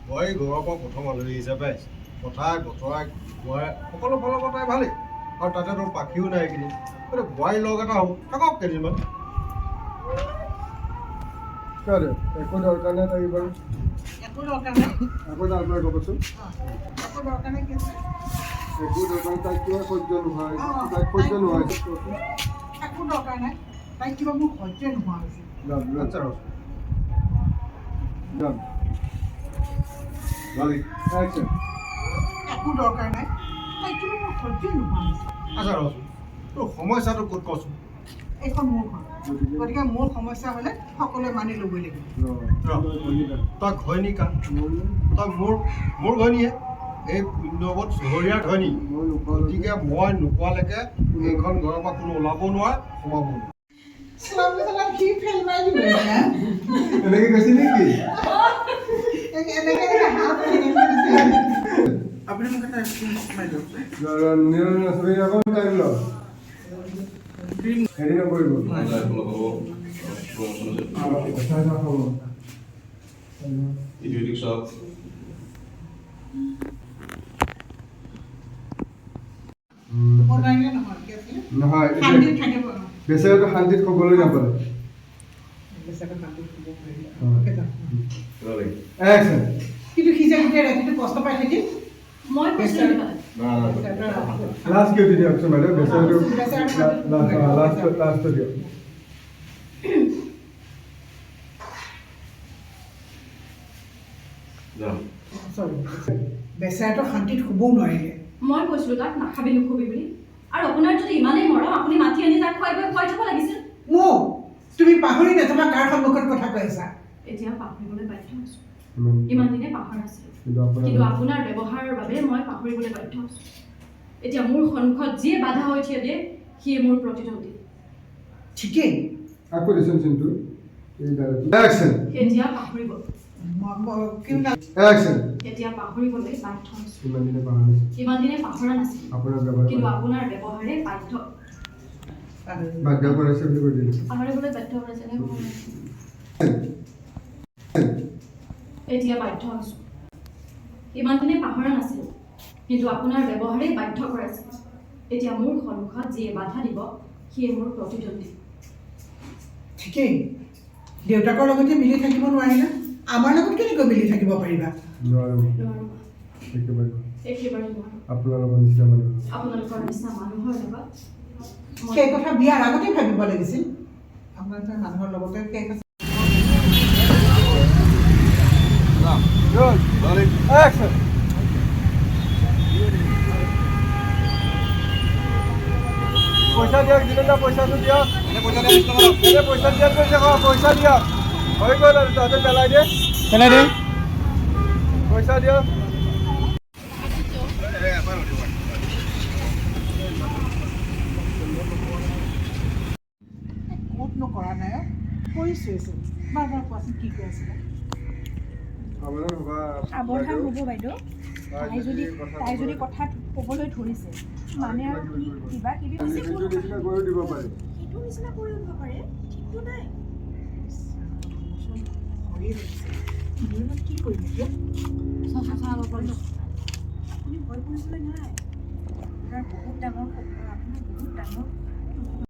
বোৱাৰী ঘৰৰ পৰা প্ৰথম আলহী হিচাপে আহিছে। কথা বতৰা খোৱা সকলো ফালৰ পৰা তাই ভালেই আৰু তাতে তোৰ পাখিও নাই এইকেইদিন। গতিকে বোৱাৰীৰ লগ এটা হ'ব, থাকক কেইদিনমান। কিয় দে, একো দৰকাৰ নাই তাইক বাৰু। একো দৰকাৰ নাই। আকৌ তাৰ পৰা ক'বচোন। একো দৰকাৰ নাই, কি আছে? একো দৰকাৰ নাই, তাইক কিয় সহ্য নোহোৱা হৈছে? তাইক সহ্য নোহোৱা হৈছে, কোৱাচোন। একো দৰকাৰ নাই, তাইক কিবা মোৰ সহ্যই নোহোৱা হৈছে। যাম। আচ্ছা, ৰচোন। যাম। একশ্যন। একো দৰকাৰ নাই, তাইক কিবা মোৰ সহ্যই নোহোৱা হৈছে। আচ্ছা ৰচোন, তোৰ সমস্যাটো ক'ত কচোন? এইখন মোৰ ঘৰ, গতিকে মোৰ সমস্যা হ'লে সকলোৱে মানি ল'বই লাগিব। তই ঘৈণী কা? তই মোৰ ঘৈণীহে, এই পুণ্যৱত চহৰীয়া ঘৈণী। মই নোখোৱালৈকে। গতিকে মই নোকোৱালৈকে এইখন ঘৰৰ পৰা কোনো ওলাব নোৱাৰে, সোমাব নোৱাৰে। ঘি ফেল মাৰি দিব এতিয়া। এনেকে কৈছে নেকি? এনেকে এনেকে হাত এনেকে দিছে। আপুনি মোক এটা ক্ৰীম মাৰি দিয়ক। অকণ টাইম লওক, হেৰি নকৰিব। চাহ চাহ খাব। ইটো ইটোক চাওক। নোৱাৰিলে নহয়, কি আছিলে? নহয়। শান্তিত থাকিব। বেচেৰাটো শান্তিত শুবলৈ নাপালে। বেচেৰা শান্তিত শুব নোৱাৰিলে। অ। অ'কে, যাওঁ। একশ্যন। কিন্তু সি যে গোটেই ৰাতিটো কষ্ট পাই থাকিল। মই কৈছিলোঁ কিবা? লাষ্ট কিয় দিয়কচোন বাইদেউ, বেচেৰাটো লাষ্ট লাষ্টটো দিয়ক। যাম। চৰি, বেচেৰাটো শান্তিত শুবও নোৱাৰিলে। মই কৈছিলোঁ তাক নাখাবি নুখুবি বুলি। আৰু আপোনাৰ যদি ইমানেই মৰম, আপুনি মাতি আনি তাক খুৱাই বৈ খুৱাই থ'ব লাগিছিল। মোক তুমি পাহৰি নাযাবা, কাৰ সন্মুখত কথা কৈ আছা? এতিয়া পাহৰিবলৈ বাধ্য হৈছোঁ। ইমান ইমান দিনে পাহৰা নাছিলোঁ। কিন্তু আপোনাৰ কিন্তু আপোনাৰ ব্যৱহাৰৰ বাবে মই পাহৰিবলৈ বাধ্য হৈছোঁ। এতিয়া মোৰ সন্মুখত যিয়ে বাধা হৈ থিয় দিয়ে, সিয়ে মোৰ প্ৰতিদ্বন্দ্বী। ঠিকেই। আকৌ দিচোন চিনটো, এই ডাইলগটো। একশ্যন। এতিয়া পাহৰিব একশ্যন। এতিয়া পাহৰিবলৈ বাধ্য হৈছোঁ। ইমান দিনে পাহৰা নাছিল। ইমান দিনে পাহৰা নাছিলোঁ। আপোনাৰ ব্যৱহাৰ কিন্তু আপোনাৰ ব্যৱহাৰে বাধ্য বাধ্য কৰাইছে বুলি কৈ দিলোঁ। পাহৰিবলৈ বাধ্য কৰাইছে, এনেকৈ ক'ব নোৱাৰিছোঁ। এতিয়া বাধ্য হৈছোঁ। ইমান দিনে পাহৰা নাছিলোঁ, কিন্তু আপোনাৰ ব্যৱহাৰেই বাধ্য কৰাইছে। এতিয়া মোৰ সন্মুখত যিয়ে বাধা দিব, সিয়ে মোৰ প্ৰতিদ্বন্দ্বী। ঠিকেই, দেউতাকৰ লগতে মিলি থাকিব নোৱাৰিলা, আমাৰ লগত কেনেকৈ মিলি থাকিব পাৰিবা? নোৱাৰোঁ। নোৱাৰোঁ। একেবাৰে নোৱাৰোঁ। একেবাৰে নোৱাৰোঁ। আপোনালোকৰ নিচিনা মানুহ আপোনালোকৰ নিচিনা মানুহৰ লগত মই সেই কথা বিয়াৰ আগতেই ভাবিব লাগিছিল। আপোনাৰ নিচিনা মানুহৰ লগতে সেই কথা। একশ্যন। পইচা দিয়ক জিতেন দা, পইচাটো দিয়ক। এনে পইচা দিয়াত কৈছে, পইচা দিয়ক। হৈ গ'ল আৰু, তহঁতে পেলাই দে। পেলাই দে। পইচা দিয়ক। ক'তনো কৰা নাই অ'? কৰিছোৱেচোন। বাৰ বাৰ কোৱাচোন, কি কৈ আছিলা? সাৱধান হ'বা। সাৱধান হ'ব বাইদেউ। তাই তাই যদি কথা তাই যদি ক'বলৈ- কথা ক'বলৈ ধৰিছে মানে আৰু কি কিবা কিবি হৈছে। সেইটো নিচিনা কৰিও দিব পাৰে। সেইটো নিচিনা কৰিও দিব পাৰে, ঠিকতো নাই। মোৰচোন ভয়ে লাগিছে। মই ইমান কি কৰিম এতিয়া? আপুনি ভয় কৰিবলৈ নাই। আপোনাৰ বহুত ডাঙৰ আপোনাৰ বহুত ডাঙৰ